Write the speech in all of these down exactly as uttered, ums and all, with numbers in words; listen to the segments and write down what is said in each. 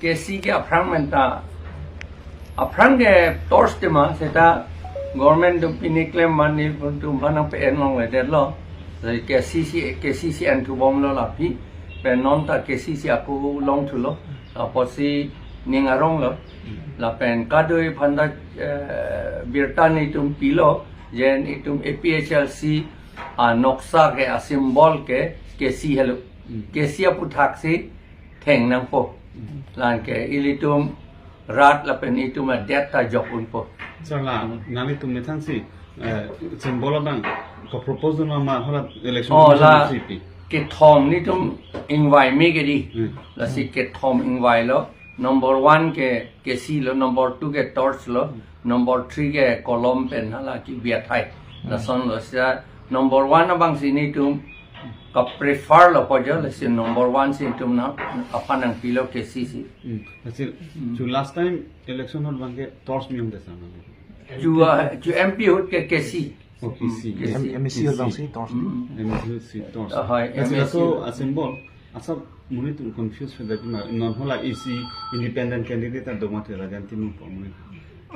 K C ke aphrang menta, aphrang ke torch tema seta government atum pini klem mani pun atum aphan nangpe-en longledetlo. Jadi K C C, K C C en thubomlo laphi, pen non ta K C C ako longthulo, apotsi ning aronglo. Lapen kadoi aphan ta, eh, birta netum pilo, jen itum A P H L C anoksa ke asymbol ke K C helo. K C aputhaksi theng nangpo. Lake ilitum rat lapen itum adet ta jok unpo. Sir, la, nanglitum methangsi, eh, symbol abang ka-propose dun ma, hala election Oh, commission la, C P. Kethom netum ingvai me ke di. Hmm. Lasi kethom ingvailo. Number one ke K C lo, number two ke torch lo, number three ke kolom pen hala kibi athai. Lasonlo seta number one abangsi netum ka-prefer lo po jo, lasi number one si netum nangphan nangpilo K C C. Hmm. Lasi, chu last time election ahut abang ke torch me-ong desa ma? Chu, ah, chu M P ahut ke K C. Oh, K C. Hmm, K C. M-, M A C ahut abangsi torch. Hmm. M A C ahut si torch. Ah, hoi, Lasi M A C laso ahut. Asymbol, asap monit atum confuse phe dai ma, non hala isi independent candidate ta do mati Rajan Timung po monit.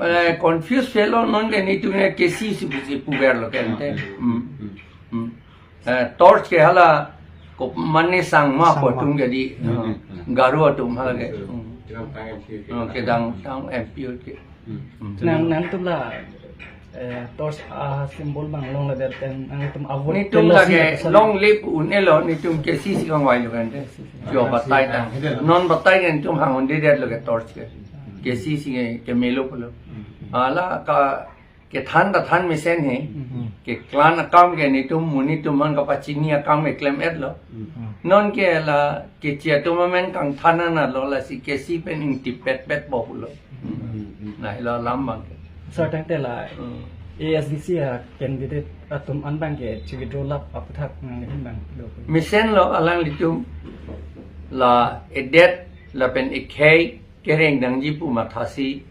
Eh, confuse phelo non ke netum ke K C C pusi puverlo kente. Ah, eh. Hmm. Hmm. Hmm. Eh, torch ke hala ko mane Sangma Sangma. Po atum ke di. Hmm, hmm, hmm. Garo atum hala ke. Hmm. Hmm, kedamtang M P ahut ke. Hmm. Hmm. Nang, nangtum la, eh, torch asymbol abang longledet pen nangtum avote Netum pen lasi lake pasal. Longle pu un-elo, netum K C C kangvailo kente. Jo batai tang. Non batai ke netum hang-un-edetlo ke torch ke. K C C ke, ke melo pulo. Hala ka kethan ta than mesen he. Hmm. Keklang akam ke netum monit atum aphan kapachini akam ke klem-etlo. Hmm. Non ke la kechi atum amen kangthan anlo, lasi K C pen ingtipet pet po pulo. Hmm. Hmm. Lahelo alam abang ke. Sir, tangte la Hmm. A S D C a-candidate atum an abang ke chi-withdraw lap aputhak nanghin abang do. Mesenlo alanglitum la edet lapen ekhei kereng nangji pu mathasi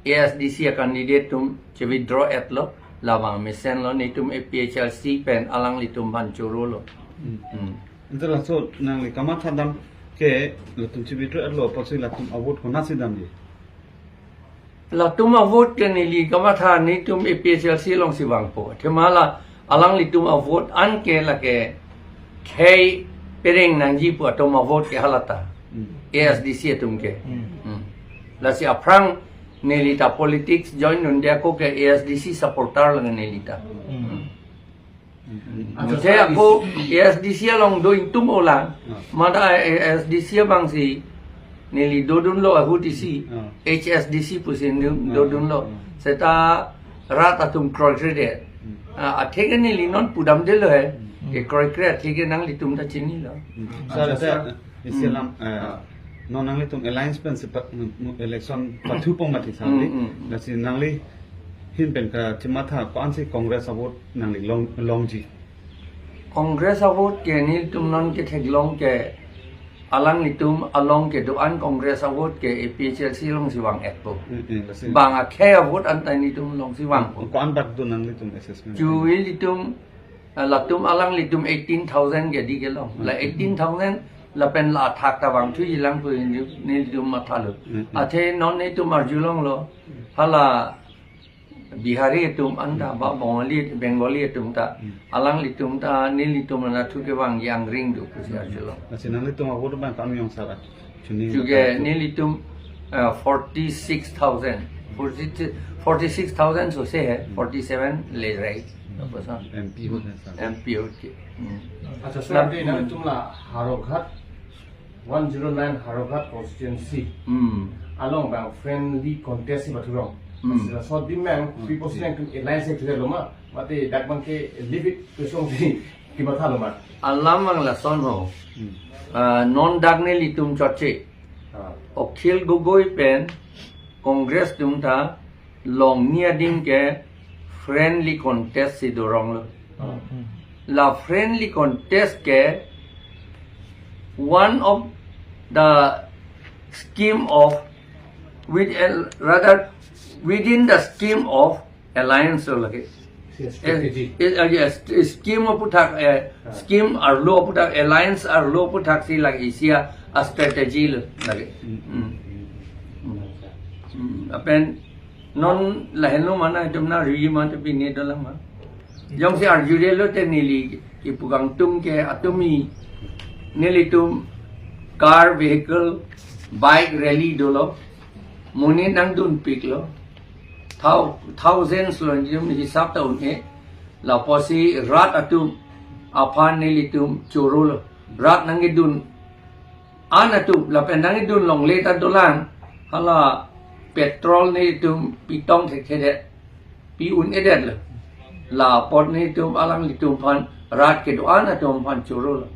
A S D C a-candidate atum chi-withdraw etlo, labang mesenlo, netum A P H L C pen alanglitum aphan chorolo. Hmm. Hmm. Ante laso nangli kamatha dam ke latum chi-withdraw etlo, apotsi latum avote konatsi damji? Latum avote ke neli kamatha netum A P H L C alongsi vangpo. Athema la alanglitum avote an ke lake khei pereng nangji pu atum avote ke halata. Hmm. A S D C atum ke. Hmm. Hmm. Lasi aphrang neli ta politics join dunde ako ke A S D C supporter lang neli ta. Hmm. Hmm. Hmm. Mate ako A S D C along do ingtum olang. Hmm. Mate A S D C abangsi neli dodunlo ahut isi. Hmm. H S D C pusi do-, Hmm. dodunlo. Hmm. Seta rat atum kroikre det. Hmm. Ah, athe ke neli non pudamdetlo he. Hmm. Ke kroikre athe ke nanglitum ta chinilo. Hmm. Sir, Acha, sir. Isi Hmm. alam, eh, Ah. non nanglitum alliance pensi pa-, mm, mm, election pathu pong mati sali. Hmm, hmm, hmm. Lasi nangli hin pen kachimatha ko-ansi Congress avote nangli long, longji? Congress avote ke nelitum non ketheklong ke alanglitum along kedo-an Congress avote ke A P H L C alongsi vang-etpo. Hmm, hmm, lasi. Bang akhei avote anta nelitum alongsi vangpo. Ko-an bak do nanglitum assessment? Chu ilitum, ah, latum alanglitum eighteen thousand ke di kelong. La Hmm. eighteen thousand lapen la athak ta vangthuji lang pu neli, nelitum mathalo. Hmm, hmm. Athe non netum arjulonglo. Hala Bihari atum anta ba Bengali, Bengali atum ta, Hmm. alanglitum ta nelitum anatthu kevang yang ring do pusi arjulong. Lasi nanglitum avote abang kam yong sara. Chuning Chuke bata. Nelitum, eh, forty-six thousand. Forty, forty-six thousand sose hai, Hmm. forty-seven le rai. Hmm. Apa sa? M P ahut hai sir. M P ahut ke. Hmm. Acha, sir, Lap-, ante nangtum la Howraghat one zero nine Howraghat constituency Hmm. along abang friendly contest si pathurong. Hmm. Sir, so di meng Hmm. people si nangtum alliance si thurelo ma, mate dak abang ke leave it pu song si kimathalo ma? Alam abang lason ho. Hmm. Ah, non dak nelitum chotche. Ah. Akhil Gogoi pen Congress atum ta longni adim ke friendly contest si doronglo. Ah. La friendly contest ke one of the scheme of, with, rather, within the scheme of alliance lo lake. Yes, strategy. Eh, eh, yes, scheme aputhak, eh, Ah. scheme arlo aputhak, alliance arlo aputhak si lake isi a-strategy lo lake. Hmm. Hmm. Lapen non lahenlo ma nangtum nangri ma, tapi ne dolang ma. Jongsi arjudetlo te neli kipu kangtung ke atumi, nelitum car, vehicle, bike rally dolo. Monit nangdunpiklo. Thou-, thousands lo, nelitum hisap ta un-e. Lapusi rat atum aphan nelitum chorolo. Rat nangkedun an atum, lapen nangkedun longle ta dolang. Hala petrol nelitum pitong thekthedet, pi un-edetlo. La apot nelitum alanglitum aphan, rat kedo-an atum aphan chorolo.